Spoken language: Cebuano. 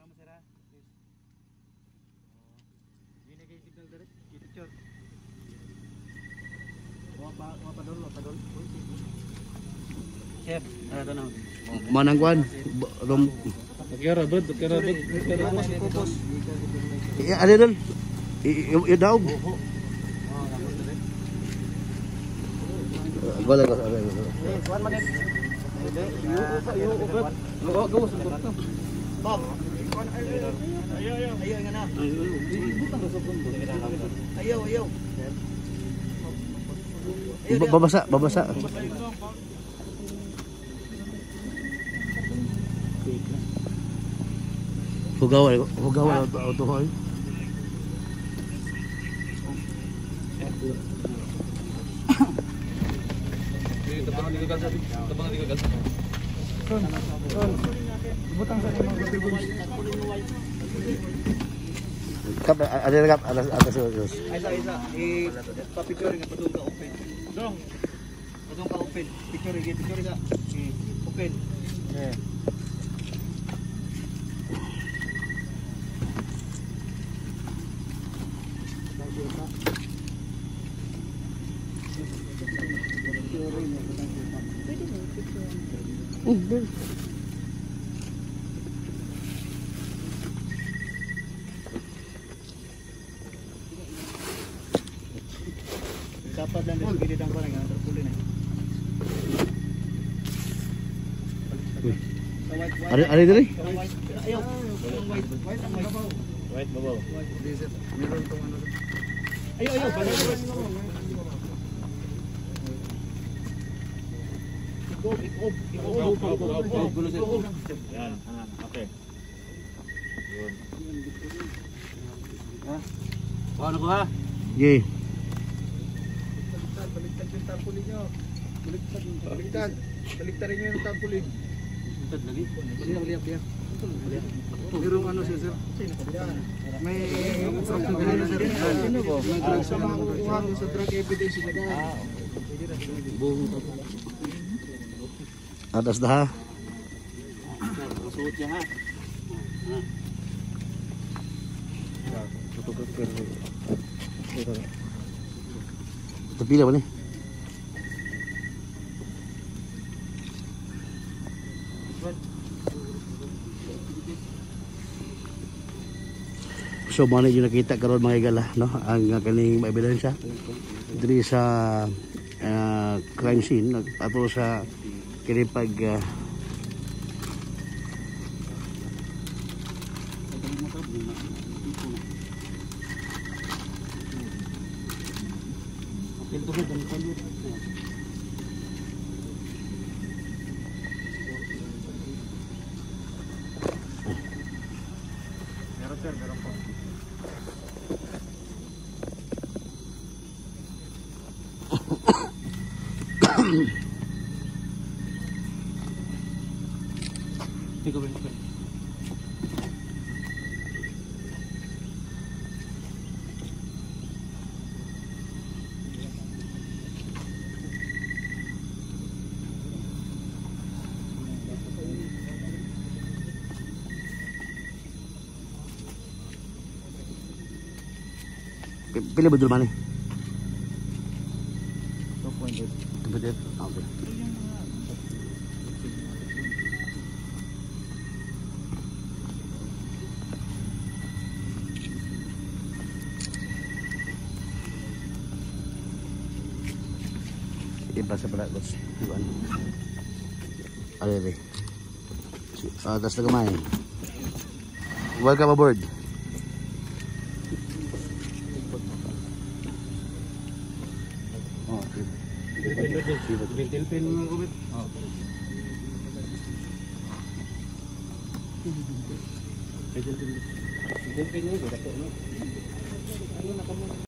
Ano mo sir ha? Please. Hindi na signal dire. Picture. Wa pa dol, wa pa dol. Sir, ano na? Manang kwan. Rom. Kira bud, kira bud. Focus, focus. Ano dol? Daog. Wala ko. One minute. Bob. Ayaw, ayaw nga na. Ayaw, ayaw. Babasa, babasa. Hugaw, hugaw auto hoy. Kap, ada kap, ada ada serius. Isa, isa. I-picture nga padung ka open. Dong. Padung ka open. Picture, picture isa. Open. Yeah. Dapat lang din gilid ang parang ang tarpaulin eh. Sa white, white. Ada ada diri? Sa white. Ayaw. Ang white, white ang white. White babaw. Ayaw, ayaw. Balik. Ikob, ikob, ikob. Ikob. Yan, okay. Yun. Ha? Paano ko ha? Ye. Baliktad yung tarpaulin nyo. Baliktad. Baliktad. Baliktad rin nyo yung tarpaulin. Baliktad lagi. Baliktad, baliktad. Merong ano siya, sir? May instruction kanina, sir. May drug sa mga kukuha ko sa drug evidence. Atas dah. Masuot siya ha. Tepi lah ni. So mo na yung nakita karon mga higala, no, ang kaning ebidensya diri sa crime scene ato sa kini pag Meron, sir, meron po. Pila ba dul man ni? 2.8. 2.8. Okay. Iba sa Baragos. Iban. Are. Tas na gamay. Welcome aboard. Oh, Bintil-pin mga kubit. Oh. Bintil-pin. Bintil-pin yun, no?